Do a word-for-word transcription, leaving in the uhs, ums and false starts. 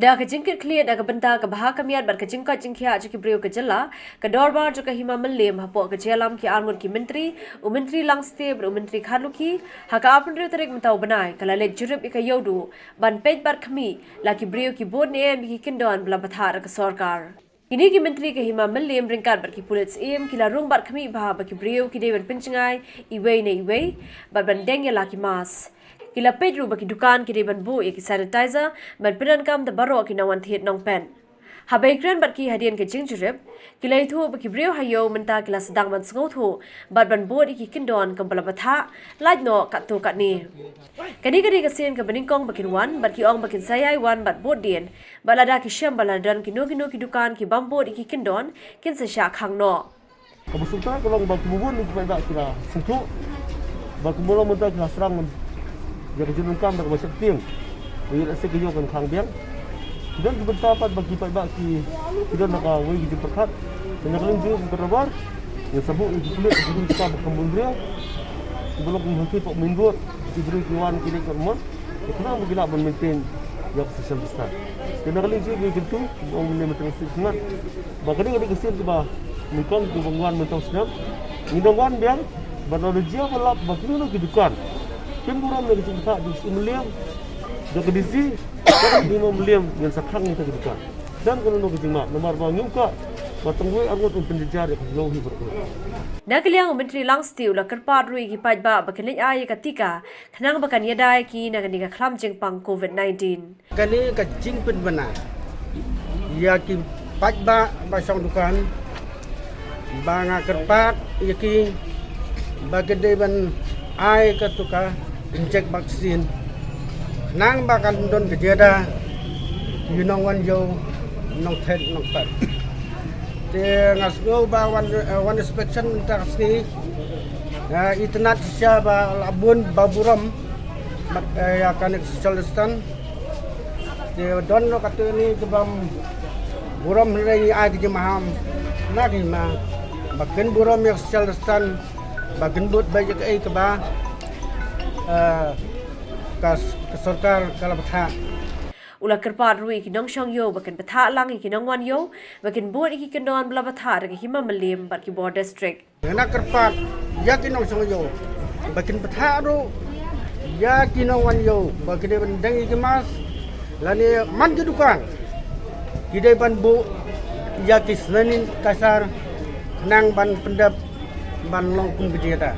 Da ka jingkitkhlieh na ka bynta ka bha ka miat bad ka jingkoit jingkhiah jong ki briew ka jylla, ka dorbar jong ka Hima Mylliem hapoh ka jingïalam ki arngut ki myntri, u Myntri Langstiew bad u Myntri Kharlukhi, ha ka arphew hynriew tarik mynta u bnai, ka la leit jurip ïa ka ïewduh ban peit bad khmih la ki briew ki bud ne em ïa ki kyndon ba la bthah da ka sorkar. Kine ki myntri ka Hima Mylliem ryngkat bad ki pulit syiem ki la rung bad khmih bha ba ki briew ki dei ban pynjngai iwei na iwei bad ban deng ïa la ki mask. Ki la peit ruh ba ki dukan ki dei ban buh ïa ki sanitizer ban pyndonkam da baroh ki nongwan thied nongpet. Haba ïakren bad ki hadien ka jingjurip, ki la ïathuh ba ki briew ha ïew mynta ki la sdang ban sngewthuh bad ban bud ïa ki kyndon kumba la bthah, lait noh katto katne. Kane ka dei ka sien kaba nyngkong ba kin wan bad ki ong ba kin sa ïai wan bad bud dien, bad lada ki shem ba la don kino kino ki dukan ki bym bud ïa ki kyndon, kin sa shah khang noh. Kaba sngewtynnat ka long ba kumba bun ki paidbah ki la sngewthuh ba kumba long mynta ki la sdang ïa ka jingdonkam da kaba sheptieng. Ïa lehse ka ïew kan khang biang. Ki don ki bynta pat ba ki paidbah ki, ki don da kawei ka jingpyrkhat. Te na ka liang jong ka dorbar, ngin sa buh ïa ki pulit, ïa ki pulit ba kam bun briew, kiba long kum ha ki pok main road, ki briew ki wan ki leit ka mon. Te khnang ba ki lah ban maintain ïa ka social distance. Te na ka liang jong ka kyntu, ong mynne mynta ka sdang ba kane ka dei ka sien kaba nyngkong kaba ngi wan mynta u snem. Ngi dang wan biang bad lada jia ba lap ba kino kino ki dukan kin burom ïa ka jingpyntha jong u Mylliem, jong ka D C, jong ka D C Mylliem, ngin sa khang ïa kita ki dukan. Dang kano kano ka jingmap namar ba ngim kwah ba tang wei arngut un pynjynjar ïa ka jingïohi baroh. Na ka liang u Myntri Langstiew u la kyrpad ruh ïa ki paidbah ba kin leit ai ïa ka tika khnang ba kan ïada ïa ki na kane ka khlam jingpang COVID nineteen. Kane ka jingpynbna ïa ki paidbah ba shong dukan, ba nga kyrpad ïa ki ba ki dei ban ai ka tika, inject vaccine, khnang ba kan don ka jingïada ïa u nongwan ïew, nongthied nongpet. Te nga sngew ba wan, eh, wan inspection mynta ka sngi, eh, itynnad shisha ba la bun ba burom bad, eh, ïa kane ka social distance. Te don ruh katto katne ki bym burom, hynrei ngi ai ka jingmaham na ka hima ba kin burom ïa ka social distance, ba kin bud beit ïa kaei kaba, eh, ka, ka sorkar ka la bthah. U la kyrpad ruh ïa ki nongshong ïew ba kin bthah lang ïa ki nongwan ïew ba kin bud ïa ki kyndon ba la bthah da ka Hima Mylliem bad ki bor district. Nga kyrpad ïa ki nongshong ïew ba kin bthah ruh ïa ki nongwan ïew ba ki dei ban deng ïa ki mask, lane man ki dukan ki dei ban buh ïa ki sanitizer khnang ban pyndep ban long kum ka jingïada.